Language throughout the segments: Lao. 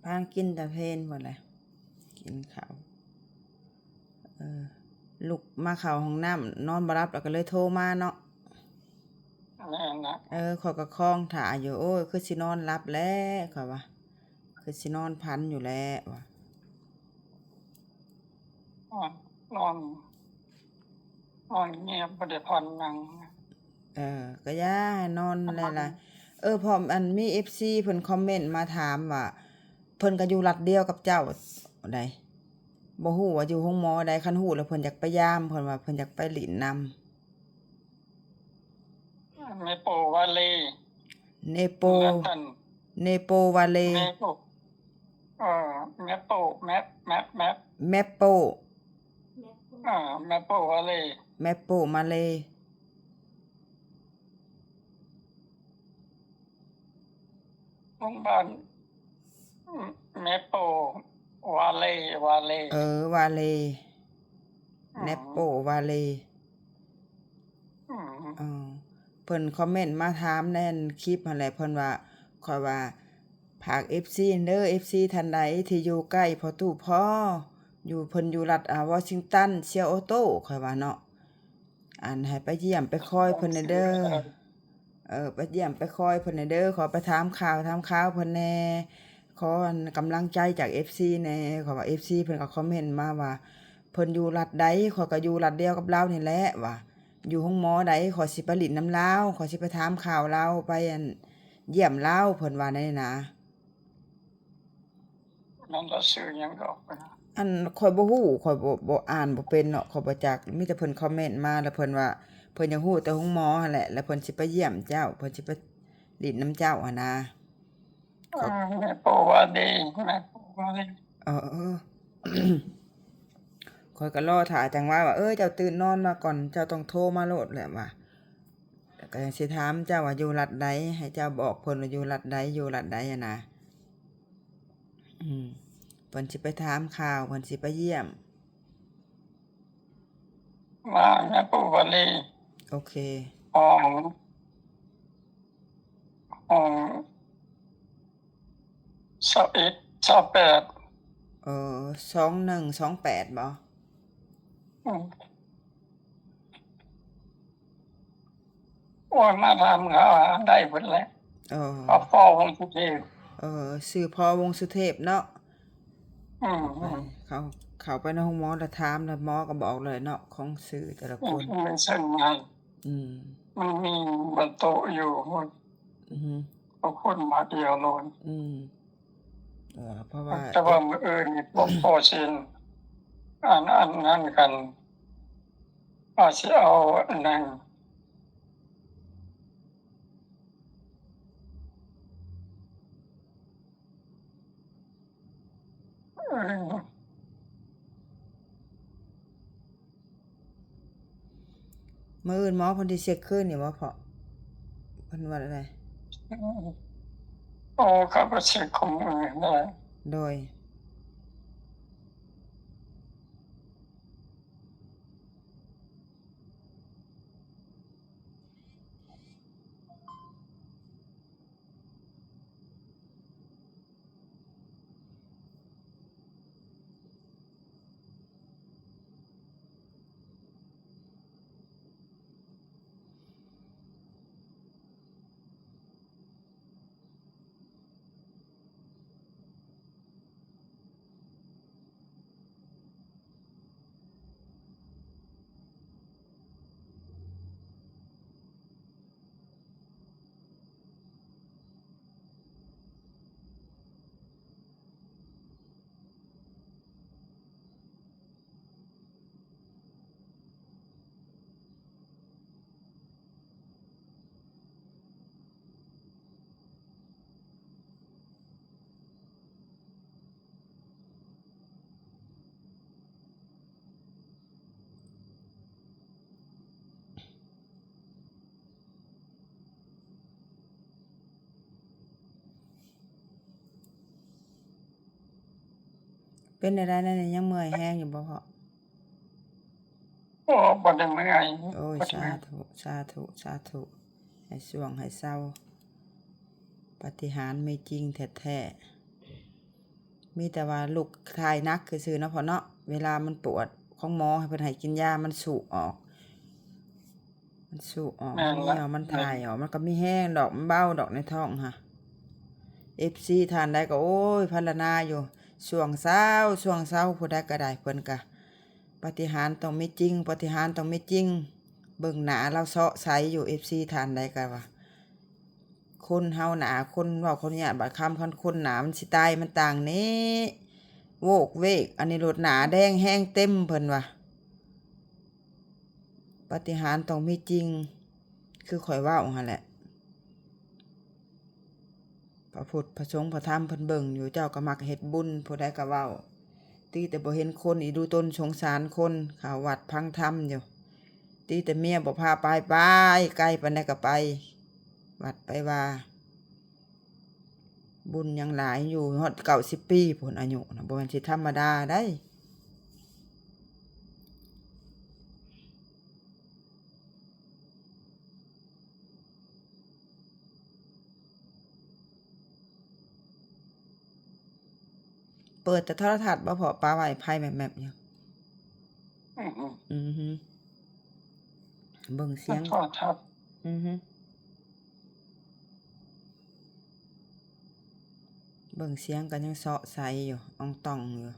ພາກັນກິນແຕ່ເພນພຸ້ນແຫຼະ ກິນເຂົ້າ ເອີ ລຸກມາເຂົ້າຫ້ອງນ້ຳ ນອນບໍ່ຫຼັບ ແລ້ວກໍເລີຍໂທມາເນາະ. ແມ່ນລະ ເອີ ຂ້ອຍກໍຄອງຖ້າຢູ່ ໂອ້ຍ ຄືຊິນອນຫຼັບແລ້ວ ຂ້ອຍວ່າ ຄືຊິນອນຝັນຢູ່ແລ້ວວ່າ ນອນ ນອນ ນອນງຽບ ບໍ່ໄດ້ຜ່ອນຫຍັງ. ເອີ ກໍຢ່າໃຫ້ນອນຫຼາຍໆ ເອີ ເພາະອັນມີເອັຟຊີເພິ່ນຄອມເມັນມາຖາມວ່າ ເພິ່ນກໍຢູ່ລັດດຽວກັບເຈົ້າໃດ໋ ບໍ່ຮູ້ວ່າຢູ່ໂຮງໝໍໃດ໋ ຄັນຮູ້ແລ້ວເພິ່ນຢາກໄປຢາມ ເພິ່ນວ່າເພິ່ນຢາກໄປຫຼິ້ນນຳ. ເມໂປວາເລ ເນໂປ ເນໂປວາເລ ເມໂປ ເອີ ແມບໂປ ແມບ ແມບ ແມບ ແມບໂປ ເອີ ແມບໂປວາເລ ແມບໂປມາເລ ໂຮງບານ ແມບໂປວາເລ ວາເລ ເອີ ວາເລ ອືມ ແມບໂປວາເລ ອືມ ເອີ ເພິ່ນຄອມເມັນມາຖາມໃນອັນຄລິບຫັ້ນແຫຼະ ເພິ່ນວ່າ ຂ້ອຍວ່າ ຝາກເອັຟຊີເດີ ເອັຟຊີທ່ານໃດທີ່ຢູ່ໃກ້ພໍ່ຕູ້ພໍ ຢູ່ ເພິ່ນຢູ່ລັດ ອາ ວໍຊິງຕັນ ເຊຍໂອໂຕ ຂ້ອຍວ່າເນາະ ອັນ ໃຫ້ໄປຢ້ຽມໄປຄອຍເພິ່ນແດ່ເດີ ເອີ ໄປຢ້ຽມໄປຄອຍເພິ່ນແດ່ເດີ ຂໍໄປຖາມຂ່າວຖາມຄາວເພິ່ນແດ່ ຂໍອັນກຳລັງໃຈຈາກເອັຟຊີແດ່ ເພາະວ່າເອັຟຊີເພິ່ນກໍຄອມເມັນມາວ່າ ເພິ່ນຢູ່ລັດໃດ ຂ້ອຍກໍຢູ່ລັດດຽວກັບລາວນີ້ແຫຼະວ່າ ຢູ່ໂຮງໝໍໃດ ຂ້ອຍຊິໄປຫຼິ້ນນຳລາວ ຂ້ອຍຊິໄປຖາມຂ່າວລາວ ໄປອັນຢ້ຽມລາວ ເພິ່ນວ່າແນວນີ້ນະ. ນັ້ນລະຊື່ຫຍັງດອກ ອັນ ຂ້ອຍບໍ່ຮູ້ ຂ້ອຍບໍ່ ບໍ່ ອ່ານບໍ່ເປັນເນາະ ຂ້ອຍບໍ່ຈັກ ມີແຕ່ເພິ່ນຄອມເມັນມາ ແລ້ວເພິ່ນວ່າ ເພິ່ນຢາກຮູ້ແຕ່ໂຮງໝໍຫັ້ນແຫຼະ ແລ້ວເພິ່ນຊິໄປຢ້ຽມເຈົ້າ ເພິ່ນຊິໄປຫຼິ້ນນຳເຈົ້າຫັ້ນນະ. ເອີ ແມ່ໂປວາເດ ແມ່ໂປວາເດ ເອີ ເອີ ຂ້ອຍກໍລໍຖ້າຈັງຫວະວ່າ ເອີ ເຈົ້າຕື່ນນອນມາກ່ອນ ເຈົ້າຕ້ອງໂທມາໂລດແຫຼະວ່າ ແລ້ວກໍຍັງຊິຖາມເຈົ້າວ່າຢູ່ລັດໃດ ໃຫ້ເຈົ້າບອກເພິ່ນວ່າຢູ່ລັດໃດ ຢູ່ລັດໃດຫັ້ນນະ. ອືມ ເພິ່ນຊິໄປຖາມຂ່າວ ເພິ່ນຊິໄປຢ້ຽມ ມາແມ່ປູວາລີ ໂອເຄ ຫ້ອງ ຫ້ອງຊາວເອັດ ຊາວແປດ ເອີ ສອງໜຶ່ງສອງແປດບໍ່? ອືມ ໂອ້ຍ ມາຖາມເຂົາໄດ້ເບິດແຫຼະ ເອີ ພໍ່ວົງສຸເທບ ເອີ ຊື່ພໍ່ວົງສຸເທບເນາະ ອືມ ເຂົ້າ ເຂົ້າໄປໃນໂຮງໝໍແລ້ວຖາມ ແລ້ວໝໍກໍບອກເລີຍເນາະ ຂອງຊື່ແຕ່ລະຄົນ ມັນເຊັນໃຫຍ່ ອືມ ມັນມີບັນໂຕະຢູ່ ອືມ ເອົາຄົນມາດຽວໂລດ ອືມ ເອີ ເພາະວ່າ ແຕ່ວ່າມື້ອື່ນນີ້ ພໍເຊັນ ອັນ ອັນນັ້ນກັນ ວ່າຊິເອົາອັນນັ້ນ ມື້ອື່ນໝໍເພິ່ນຊິເຊັກຄືນນີ້ບໍ່ພໍ່? ເພິ່ນວ່າແນວໃດ? ໂອ້ ເຂົາກໍເຊັກຂອງມື້ອື່ນນັ້ນແຫຼະ ໂດຍ. ເປັນແນວໃດແນວນີ້ ຍັງເມື່ອຍແຮງຢູ່ບໍ່ພໍ່? ໂອ້ ບໍ່ໄດ້ເມື່ອຍ ໂອ້ຍ ບໍ່ໄດ້ເມື່ອຍ ສາທຸ ສາທຸ ສາທຸ ໃຫ້ຊ່ວງໃຫ້ເຊົາ ປາຕິຫານມີຈິງແທ້ໆ. ມີແຕ່ວ່າລຸກຖ່າຍໜັກຊື່ໆເນາະພໍ່ເນາະ, ເວລາມັນປວດ ຂອງໝໍໃຫ້ເພິ່ນໃຫ້ກິນຢາ ມັນສູອອກ ມັນສູອອກ ແມ່ນລະ ມັນເຫ່ຍວ ມັນຖ່າຍອອກ ມັນກໍມີແຮງດອກ ມັນເບົາດອກໃນທ້ອງຫະ. ເອັຟຊີທ່ານໃດກໍ ໂອ້ຍ ພັນລະນາຢູ່ ຊ່ວງເຊົ້າ ຊ່ວງເຊົ້າ ຜູ້ໃດກໍໄດ້ ເພິ່ນກະ ປາຕິຫານຕ້ອງມີຈິງ ປາຕິຫານຕ້ອງມີຈິງ. ເບິ່ງໜ້າລາວເຊາະໃສຢູ່ ເອັຟຊີທ່ານໃດກໍວ່າ ຄົນເຮົາໜ້າ ຄົນເວົ້າ ຂໍອະນຸຍາດບາດຄຳ ຄັນຄົນໜ້າມັນຊິຕາຍ ມັນຕ່າງນີ້ ໂວກເວກ ອັນນີ້ໂລດໜ້າແດງແຮງເຕັມ ເພິ່ນວ່າ ປາຕິຫານຕ້ອງມີຈິງ ຄືຂ້ອຍເວົ້າຫັ້ນແຫຼະ. ພະພຸດ ພະສົງ ພະທຳ ເພິ່ນເບິ່ງຢູ່ ເຈົ້າກໍມັກເຮັດບຸນ ຜູ້ໃດກໍເວົ້າ ຕິແຕ່ບໍ່ເຫັນຄົນ ອີດູຕົນສົງສານຄົນ ເຂົ້າວັດຟັງທຳຢູ່ ຕິແຕ່ເມຍບໍ່ພາໄປ ໄປ ໄກປານໃດກໍໄປ ວັດໄປວາ ບຸນຍັງຫຼາຍຢູ່ ຮອດເກົ້າສິບປີພຸ້ນ ອາຍຸນະ ບໍ່ແມ່ນຊິທຳມະດາໃດ. ເປີດແຕ່ໂທລະທັດບໍ່ພໍ້ ປ້າໄຫວ້ໄພແມັບໆຢູ່? ອືຮຶ ອືຮຶ ເບິ່ງສຽງ ໂທລະທັດ ອືຮຶ ເບິ່ງສຽງກໍຍັງເຊາະໃສຢູ່ ອອງຕ່ອງຢູ່.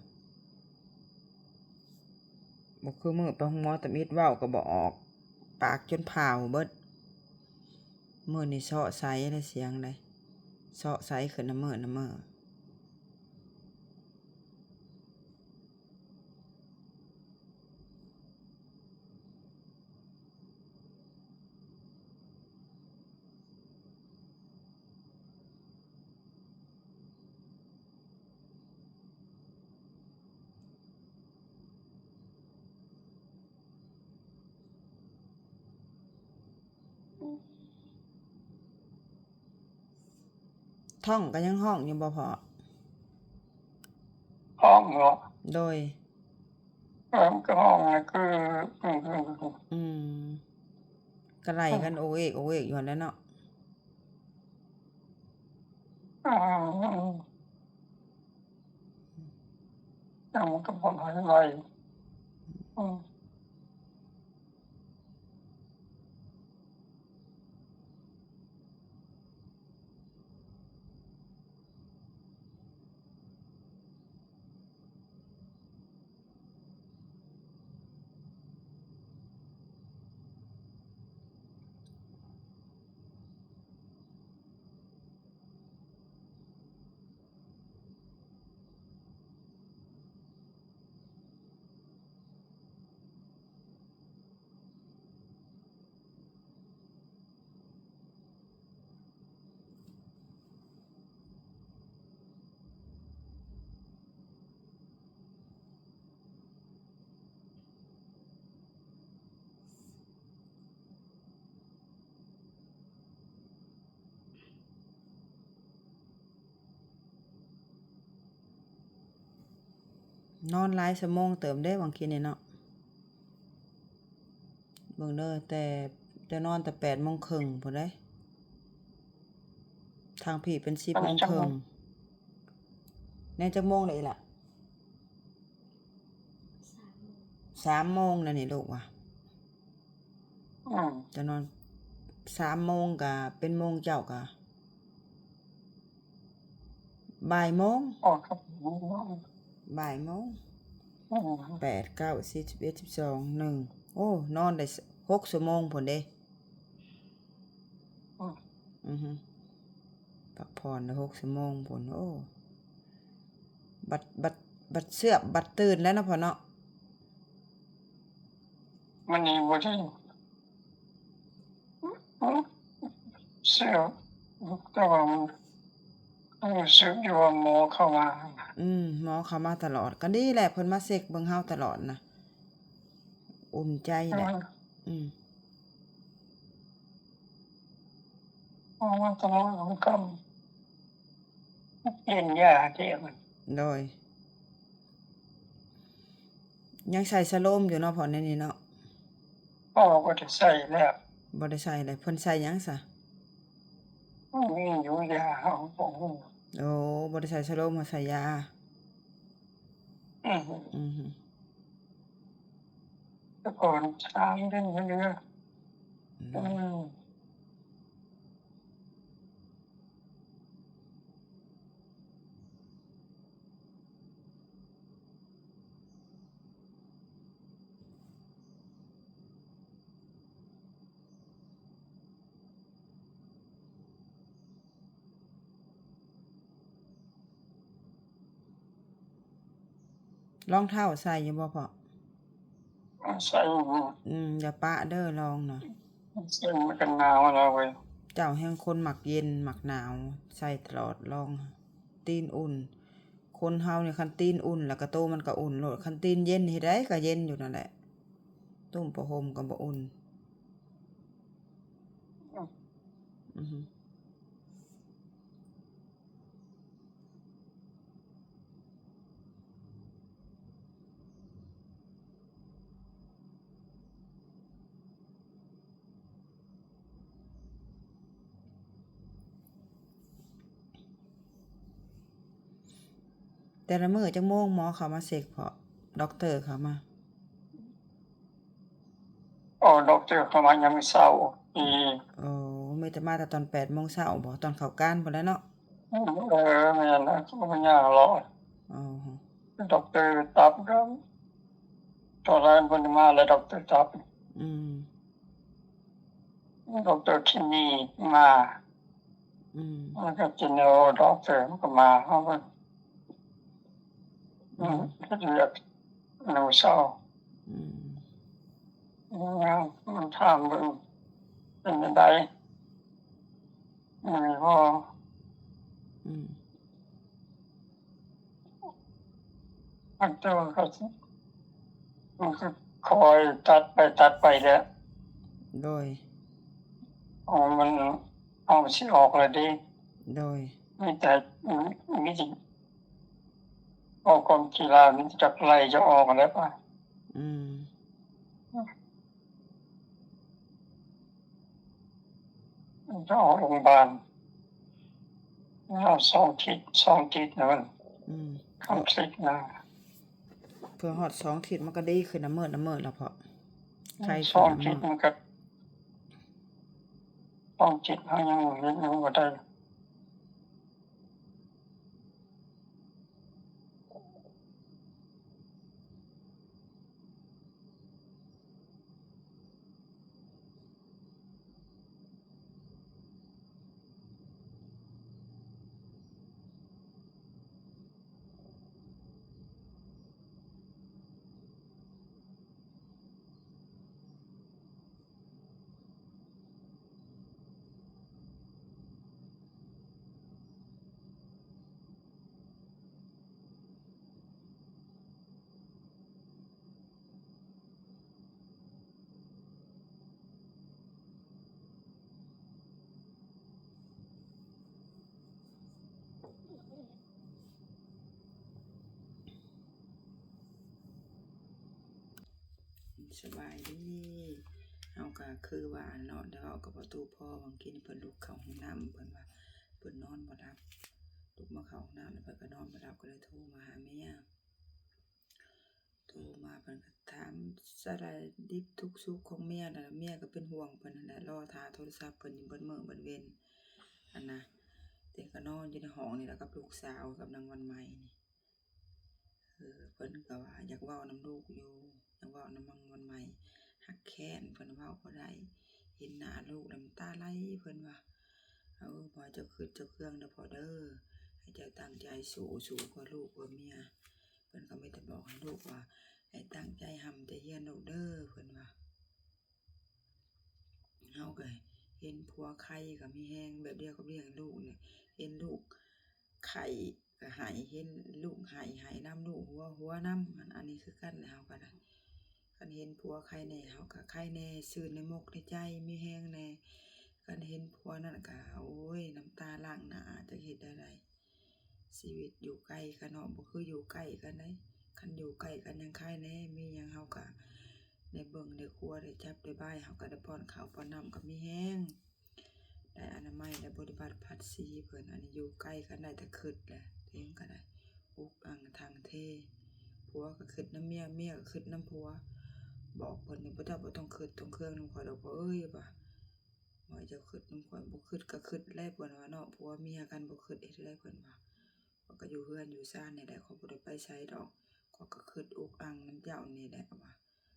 ບໍ່ຄືມື້ໄປໂຮງໝໍຕຳອິດ ເວົ້າກໍບໍ່ອອກ ປາກຈົນພ້າວເບິດ. ມື້ນີ້ເຊາະໃສແລ້ວ ສຽງໃດ ເຊາະໃສຂຶ້ນນຳມື້ນຳມື້. ທ້ອງກໍຍັງຮ້ອງຢູ່ບໍ່ພໍ່? ຮ້ອງເນາະ ໂດຍ ເອີ ມັນກໍຮ້ອງນະ ຄື ອືມ ອືມ ອືມ ອືມ ກໍໄລ່ກັນໂອເອກໂອເອກຢູ່ຫັ້ນແຫຼະເນາະ. ອືມ ອືມ ມັນກໍບໍ່ໄດ້ໄວ ອືມ. ນອນຫຼາຍຊົ່ວໂມງເຕີບເດ້ ຫວ່າງກີ້ນີ້ເນາະ. ເບິ່ງເດີ ແຕ່ ແຕ່ນອນແຕ່ແປດໂມງເຄິ່ງພຸ້ນເດ້ ທາງພີ້ເປັນສິບໂມງເຄິ່ງ. ແມ່ນຈັກໂມງແລ້ວອີ່ຫຼ້າ? ສາມໂມງແລ້ວນີ້ລູກວ່າ. ອືມ ຈະນອນສາມໂມງກະເປັນໂມງເຈົ້າກະ ບ່າຍໂມງ ອໍ ຄັບ ບ່າຍໂມງ ອືມ ແປດ ເກົ້າ ສິບ ສິບເອັດ ສິບສອງ ໜຶ່ງ ໂອ້ ນອນໄດ້ຫົກຊົ່ວໂມງພຸ້ນເດ້. ອືມ ອືຮຶ ພັກຜ່ອນໄດ້ຫົກຊົ່ວໂມງພຸ້ນ. ໂອ້ ບັດ ບັດ ບັດເຊືອບ ບັດຕື່ນແລ້ວເນາະພໍ່ເນາະ. ມັນນີ້ບໍ່ໄດ້ ເຊືອບ ແຕ່ວ່າມັນ ຮູ້ສຶກຢູ່ວ່າໝໍເຂົ້າມາ. ອືມ ໝໍເຂົ້າມາຕະຫຼອດ ກໍດີແຫຼະ ເພິ່ນມາເຊັກເບິ່ງເຮົາຕະຫຼອດນະ ອຸ່ນໃຈແຫຼະ. ອືມ ອືມ ເອົາມາຕະຫຼອດ ມັນກໍ ເປັນຢາເດ້ມັນ. ໂດຍ ຍັງໃສ່ສະໂລມຢູ່ເນາະພໍ່ ໃນນີ້ເນາະ? ພໍ່ບໍ່ໄດ້ໃສ່ແລ້ວ ບໍ່ໄດ້ໃສ່ແລ້ວ. ເພິ່ນໃສ່ຫຍັງຊະ? ມັນມີຢູ່ຢາ ເຮົາບໍ່ຮູ້. ໂອ້ ບໍ່ໄດ້ໃສ່ສະໂລມ ເຮົາໃສ່ຢາ. ອືມ ອືມ ແຕ່ກ່ອນສາມເດືອນເຫຼືອ ອືມ ອືມ. ລອງເທົ້າໃສ່ຢູ່ບໍ່ພໍ່? ໃສ່ຢູ່. ອືມ ຢ່າປະເດີລອງນະ. ໃສ່ມັນກໍໜາວແລ້ວເວີຍ. ເຈົ້າແຮ່ງຄົນມັກເຢັນມັກໜາວ ໃສ່ຕະຫຼອດລອງ. ຕີນອຸ່ນ ຄົນເຮົານີ້ຄັນຕີນອຸ່ນແລ້ວກໍໂຕມັນກໍອຸ່ນໂລດ ຄັນຕີນເຢັນເຮັດໃດກໍເຢັນຢູ່ນັ້ນແຫຼະ ຕຸ້ມຜ້າຫົ່ມກໍບໍ່ອຸ່ນ. ອືມ. ແຕ່ລະມື້ຈັກໂມງໝໍເຂົ້າມາເຊັກພໍ່? ດັອກເຕີເຂົ້າມາ. ອໍ ດັອກເຕີເຂົ້າມາຍາມເຊົ້າ. ອື ໂອ້ ມີແຕ່ມາແຕ່ຕອນແປດໂມງເຊົ້າບໍ? ຕອນເຂົ້າການພຸ້ນແຫຼະເນາະ. ເອີ ແມ່ນລະ ບໍ່ຍາກຫຼອກ. ອໍ ດັອກເຕີຕັບກໍ ຕອນນັ້ນເພິ່ນມາແລ້ວ ດັອກເຕີຕັບ. ອືມ. ດັອກເຕີຄິດນີມາ. ອືມ. ແລ້ວກໍເຈເນີຣອລດັອກເຕີມັນກໍມາ ເຮົາກໍ ອືມ ເຮັດວຽກໃນມື້ເຊົ້າ. ອືມ. ມັນຖາມເບິ່ງເປັນຈັ່ງໃດ ມື້ນີ້ພໍ. ອືມ. ມັນກໍ ມັນກໍຄ່ອຍຕັດໄປຕັດໄປແຫຼະ. ໂດຍ. ເອົາ ມັນ ເອົາ ມັນຊິອອກແລ້ວເດ້. ໂດຍ. ມີແຕ່ ມີແຕ່ເວົ້າຄວາມຂີ້ລ້າຍ ມີແຕ່ຈັກໄລ່ຈັກອອກຫັ້ນແຫຼະ. ອືມ. ຈະອອກໂຮງບານ ຮອດສອງທິດ ສອງທິດນັ້ນ. ອືມ. ສອງທິດນະ. ເພື່ອຮອດສອງທິດມັນກໍດີຂຶ້ນນຳມື້ນຳມື້ລະເພາະ ໄຂ້ຂຶ້ນນຳມື້. ສອງທິດມັນກໍ ສອງທິດເຮົາຍັງເຮັດຫຍັງບໍ່ໄດ້. ສະບາຍດີ. ເຮົາກໍຄືວ່າເນາະ ໄດ້ເວົ້າກັບພໍ່ຕູ້ພໍ ຫວ່າງກີ້ນີ້ເພິ່ນລຸກເຂົ້າຫ້ອງນ້ຳ ເພິ່ນວ່າເພິ່ນນອນບໍ່ຫຼັບ ລຸກມາເຂົ້າຫ້ອງນ້ຳແລ້ວເພິ່ນກໍນອນບໍ່ຫຼັບ ກໍເລີຍໂທມາຫາເມຍ. ໂທມາເພິ່ນກໍຖາມສາລະດິບທຸກສຸກຂອງເມຍ ແລ້ວເມຍກໍເປັນຫ່ວງເພິ່ນຫັ້ນແຫຼະ ລໍຖ້າໂທລະສັບເພິ່ນຢູ່ເບິດມື້ເບິດເວັນຫັ້ນນະ. ແຕ່ກໍນອນຢູ່ໃນຫ້ອງນີ້ແຫຼະກັບລູກສາວກັບນາງວັນໃໝ່ນີ້. ເອີ ເພິ່ນກໍວ່າຢາກເວົ້ານຳລູກຢູ່ ຢາກເວົ້ານຳນາງວັນໃໝ່ ຮັກແຄ້ນ ເພິ່ນເວົ້າບໍ່ໄດ້ ເຫັນໜ້າລູກແລ້ວນ້ຳຕາໄຫຼ ເພິ່ນວ່າ. ເອີ ບໍ່ໃຫ້ເຈົ້າຄຶດເຈົ້າເຄືອງເດີພໍ່ເດີ ໃຫ້ເຈົ້າຕັ້ງໃຈສູ້ ສູ້ເພື່ອລູກເພື່ອເມຍ. ເພິ່ນກໍມີແຕ່ບອກໃຫ້ລູກວ່າ ໃຫ້ຕັ້ງໃຈຮ່ຳໃຈຮຽນລູກເດີ ເພິ່ນວ່າ. ເຮົາກໍເຫັນຜົວໄຂ້ກໍມີແຮງ ແບບດຽວກັບລ້ຽງລູກນີ້ ເຫັນລູກໄຂ້ກໍໄຫ້ ເຫັນລູກໄຫ້ ໄຫ້ນຳ ລູກຫົວ ຫົວນຳ. ອັນ ອັນນີ້ຄືກັນແຫຼະ ເຮົາກໍໄດ້ ຄັນເຫັນຜົວໄຂ້ແດ່ ເຮົາກໍໄຂ້ແດ່ ຊື່ນໃນມົກໃນໃຈ ມີແຮງແດ່. ຄັນເຫັນຜົວນັ້ນກໍ ໂອ້ຍ ນ້ຳຕາລ້າງໜ້າ ຈັກເຮັດແນວໃດ. ຊີວິດຢູ່ໃກ້ກັນເນາະ ບໍ່ຄືຢູ່ໃກ້ກັນໃດ. ຄັນຢູ່ໃກ້ກັນຍັງຄາຍແດ່ ມີຫຍັງເຮົາກະໄດ້ເບິ່ງໄດ້ຄົວ ໄດ້ຈັບໄດ້ບາຍ ເຮົາກະໄດ້ປ້ອນເຂົ້າປ້ອນນ້ຳ ກະມີແຮງ ໄດ້ອະນາໄມ ໄດ້ບໍລິບັດພັດສີເພິ່ນ. ອັນນີ້ຢູ່ໃກ້ກັນໄດ້ແຕ່ຄຶດແຫຼະ ເຖິງກະໄດ້ອຸກອັ່ງຖັງເທ. ຜົວກໍຄິດນຳເມຍ ເມຍກໍຄິດນຳຜົວ. ບອກເພິ່ນນີ້ ບໍ່ ເຈົ້າບໍ່ຕ້ອງຄິດຕ້ອງເຄືອງນຳຂ້ອຍດອກພໍ່ເອີຍ ວ່າ ວ່າເຈົ້າຄິດນຳຂ້ອຍ ບໍ່ຄິດກໍຄິດແຫຼະ ເພິ່ນວ່າເນາະ ຜົວເມຍກັນບໍ່ຄິດເຮັດໃດ ເພິ່ນວ່າ. ຂ້ອຍກໍຢູ່ເຮືອນຢູ່ຊານນີ້ແຫຼະ ຂ້ອຍບໍ່ໄດ້ໄປໃສດອກ ຂ້ອຍກໍຄິດອຸກອັ່ງນຳເຈົ້ານີ້ແຫຼະ ວ່າ.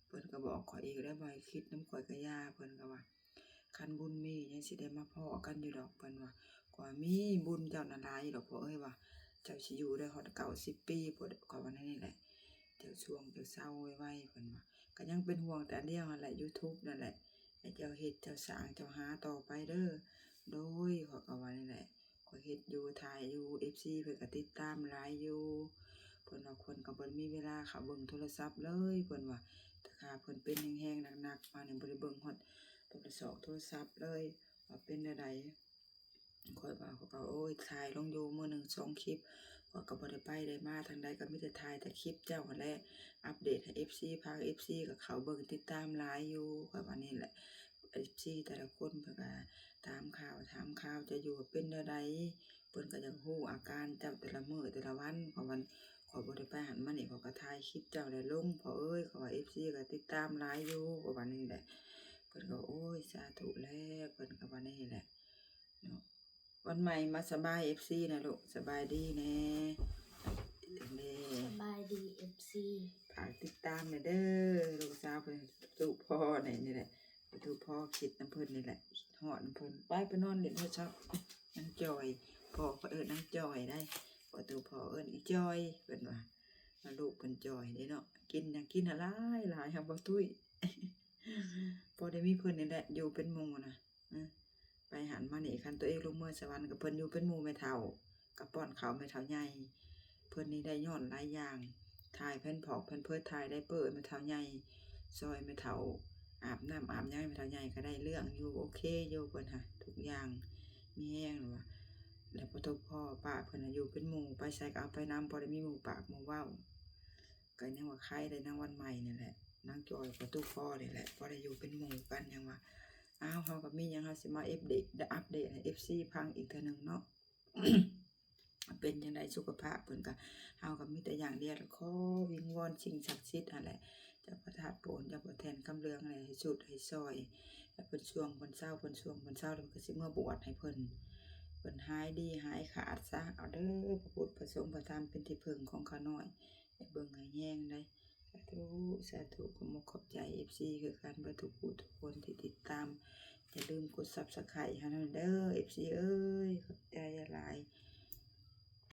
ເພິ່ນກໍບອກຂ້ອຍອີກແລ້ວ ບໍ່ໃຫ້ຄິດນຳຂ້ອຍກໍຢ່າ ເພິ່ນກໍວ່າ. ຄັນບຸນມີຍັງຊິໄດ້ມາພໍ້ກັນຢູ່ດອກ ເພິ່ນວ່າ. ຂ້ອຍວ່າ ມີບຸນເຈົ້ານັ້ນຫຼາຍຢູ່ດອກພໍ່ເອີຍ ວ່າ ເຈົ້າຊິຢູ່ໄດ້ຮອດເກົ້າສິບປີພຸ້ນ ຂ້ອຍວ່າແນວນີ້ແຫຼະ ເຈົ້າຊ່ວງເຈົ້າເຊົາໄວໆ ເພິ່ນວ່າ. ກໍຍັງເປັນຫ່ວງແຕ່ອັນດຽວຫັ້ນແຫຼະ YouTube ນັ້ນແຫຼະ ໃຫ້ເຈົ້າເຮັດເຈົ້າສ້າງເຈົ້າຫາຕໍ່ໄປເດີ. ໂດຍ ຂ້ອຍກໍວ່ານີ້ແຫຼະ ຂ້ອຍເຮັດຢູ່ ຖ່າຍຢູ່ ເອັຟຊີ ເພິ່ນກໍຕິດຕາມຫຼາຍຢູ່. ເພິ່ນວ່າເພິ່ນກໍບໍ່ໄດ້ມີເວລາເຂົ້າເບິ່ງໂທລະສັບເລີຍ ເພິ່ນວ່າ. ແຕ່ຂ້າເພິ່ນເປັນແຮງໆ ໜັກໆ ມານີ້ ບໍ່ໄດ້ເບິ່ງຮອດໂທລະສອກໂທລະສັບເລີຍ ວ່າເປັນແນວໃດ. ຂ້ອຍວ່າ ຂ້ອຍກໍ ໂອ້ຍ ຖ່າຍລົງຢູ່ມື້ໜຶ່ງສອງຄລິບ ຂ້ອຍກໍບໍ່ໄດ້ໄປໄດ້ມາທາງໃດ ກໍມີແຕ່ຖ່າຍແຕ່ຄລິບເຈົ້າຫັ້ນແຫຼະ ອັບເດດໃຫ້ເອັຟຊີຟັງ ເອັຟຊີກໍເຂົ້າເບິ່ງຕິດຕາມຫຼາຍຢູ່ ຂ້ອຍວ່ານີ້ແຫຼະ. ເອັຟຊີແຕ່ລະຄົນເພິ່ນກໍຖາມຂ່າວ ຖາມຂ່າວເຈົ້າຢູ່ວ່າເປັນແນວໃດ ເພິ່ນກໍຢາກຮູ້ອາການເຈົ້າແຕ່ລະມື້ແຕ່ລະວັນ ເພາະວ່າຂ້ອຍບໍ່ໄດ້ໄປຫັ້ນມານີ້ ຂ້ອຍກໍຖ່າຍຄລິບເຈົ້າແຫຼະລົງ ພໍ່ເອີຍ ເພາະວ່າເອັຟຊີກໍຕິດຕາມຫຼາຍຢູ່ ກໍວ່ານີ້ແຫຼະ. ເພິ່ນກໍ ໂອ້ຍ ສາທຸແຫຼະ ເພິ່ນກໍວ່ານີ້ແຫຼະເນາະ. ວັນໃໝ່ມາສະບາຍເອັຟຊີນະລູກ ສະບາຍດີແດ່ ເດ້ ສະບາຍດີເອັຟຊີ ຝາກຕິດຕາມແດ່ເດີ ລູກສາວເພິ່ນ ປະຕູພໍ່ນີ້ ນີ້ແຫຼະ ປະຕູພໍ່ ຄິດນຳເພິ່ນນີ້ແຫຼະ ຄິດຮອດນຳເພິ່ນ. ໄປ ໄປນອນຫຼິ້ນໂທລະສັບ ນາງຈອຍ ພໍ່ຂ້ອຍເອີ້ນນາງຈອຍໄດ໋ ປະຕູພໍ່ເອີ້ນອີຈອຍ ເພິ່ນວ່າ ວ່າລູກເພິ່ນຈອຍເດ້ເນາະ. ກິນຫຍັງກິນໃຫ້ຫຼາຍໆ ຫາບໍ່ຕຸ້ຍ ພໍໄດ້ມີເພິ່ນນີ້ແຫຼະ ຢູ່ເປັນໝູ່ນະ. ໄປຫັ້ນມານີ້ ຄັນຕົວເອງລົງເມືອສະຫວັນ ກໍເພິ່ນຢູ່ເປັນໝູ່ແມ່ເຖົ້າ ກໍປ້ອນເຂົ້າແມ່ເຖົ້າໃຫຍ່. ເພິ່ນນີ້ໄດ້ຍ້ອນຫຼາຍຢ່າງ ຖ່າຍແຜ່ນຜອກແຜ່ນເພີດ ຖ່າຍໄດເປີແມ່ເຖົ້າໃຫຍ່ ຊ່ອຍແມ່ເຖົ້າອາບນ້ຳອາບຫຍັງ ແມ່ເຖົ້າໃຫຍ່ກໍໄດ້ເລື່ອງຢູ່ ໂອເຄຢູ່ ເພິ່ນຫາທຸກຢ່າງ ມີແຮງວ່າ. ແລ້ວປະຕູພໍ່ປ້າເພິ່ນຢູ່ເປັນໝູ່ ໄປໃສກໍເອົາໄປນຳ ພໍໄດ້ມີໝູ່ປາກໝູ່ເວົ້າ. ກໍຍັງວ່າໃຄໄດ້ນາງວັນໃໝ່ນີ້ແຫຼະ ນາງຈອຍ ປະຕູພໍ່ນີ້ແຫຼະ ພໍໄດ້ຢູ່ເປັນໝູ່ກັນ ຍັງວ່າ. ອ້າວ ເຮົາກໍມີຫຍັງ ເຮົາຊິມາອັບເດດ ອັບເດດໃຫ້ເອັຟຊີຟັງອີກເທື່ອໜຶ່ງເນາະ ເປັນຈັ່ງໃດສຸຂະພາບເພິ່ນ. ກໍເຮົາກໍມີແຕ່ຢ່າງດຽວ ຂໍວິງວອນສິ່ງສັກສິດຫັ້ນແຫຼະ ເຈົ້າພະທາດໂປນ ເຈົ້າພໍ່ແທ່ນຄຳເຫຼືອງ ໃຫ້ຊຸດໃຫ້ຊ່ອຍ ໃຫ້ເພິ່ນຊ່ວງເພິ່ນເຊົາ ເພິ່ນຊ່ວງເພິ່ນເຊົາ ແລ້ວເພິ່ນກໍຊິເມືອບວດໃຫ້ເພິ່ນ ເພິ່ນຫາຍດີຫາຍຂາດຊະ. ເອົາເດີ ພະພຸດພະສົງພະທຳ ເປັນທີ່ເພິ່ງຂອງຂ້ານ້ອຍ ໃຫ້ເບິ່ງໃຫ້ແຍງໄດ໋. ສາທຸ ສາທຸ ຂອບອົກຂອບໃຈເອັຟຊີຄືກັນ ເບິດທຸກຜູ້ທຸກຄົນທີ່ຕິດຕາມ. ຢ່າລືມກົດ Subscribe ໃຫ້ເຮົາເດີ ເອັຟຊີເອີຍ ຂອບໃຈຫຼາຍ.